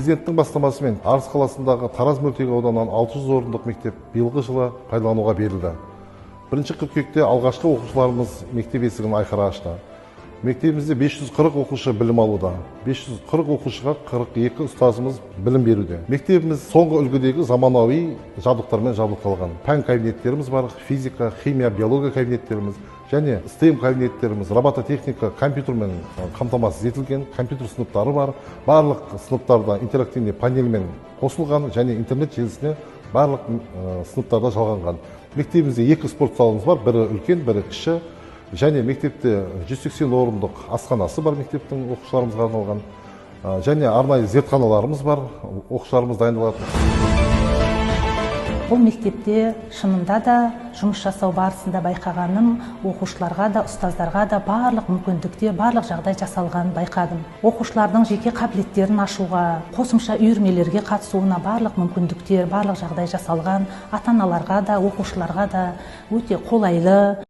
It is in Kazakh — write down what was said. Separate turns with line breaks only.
Президенттің бастамасымен Арыс қаласындағы Тараз мөлтек ауданынан 600 орындық мектеп биылғы жылы пайдалануға берілді. 1 қыркүйекте алғашқы оқушыларымыз мектеп есігін айқара ашты. Мектебімізде 540 оқушы білім алуда. 540 оқушыға 42 ұстазымыз білім беруде. Мектебіміз соңғы үлгідегі заманауи жабдықтармен жабдықталған. Пән кабинеттеріміз бар: физика, химия, биология кабинеттеріміз және STEM кабинеттеріміз, робототехника, компьютермен қамтамасыз етілген компьютер сыныптары бар. Барлық сыныптарда интерактивный панельмен қосылған және интернет желісіне барлық сыныптарда жалғанған. Мектебімізде екі спорт залымыз бар, бірі үлкен, бірі кіші. Және мектепте 180 орындық асханасы бар, мектептің оқушыларымызға арналған, және арнайы зертханаларымыз бар, оқушыларымыз дайындалатын.
Бұл мектепте шынында да жұмыс жасау барысында байқағаным, оқушыларға да, ұстаздарға да барлық мүмкіндіктер, барлық жағдай жасалғанын байқадым. Оқушылардың жеке қабілеттерін ашуға, қосымша үйірмелерге қатысуына барлық мүмкіндіктер, барлық жағдай жасалған. Ата аналарға да, оқушыларға да өте қолайлы.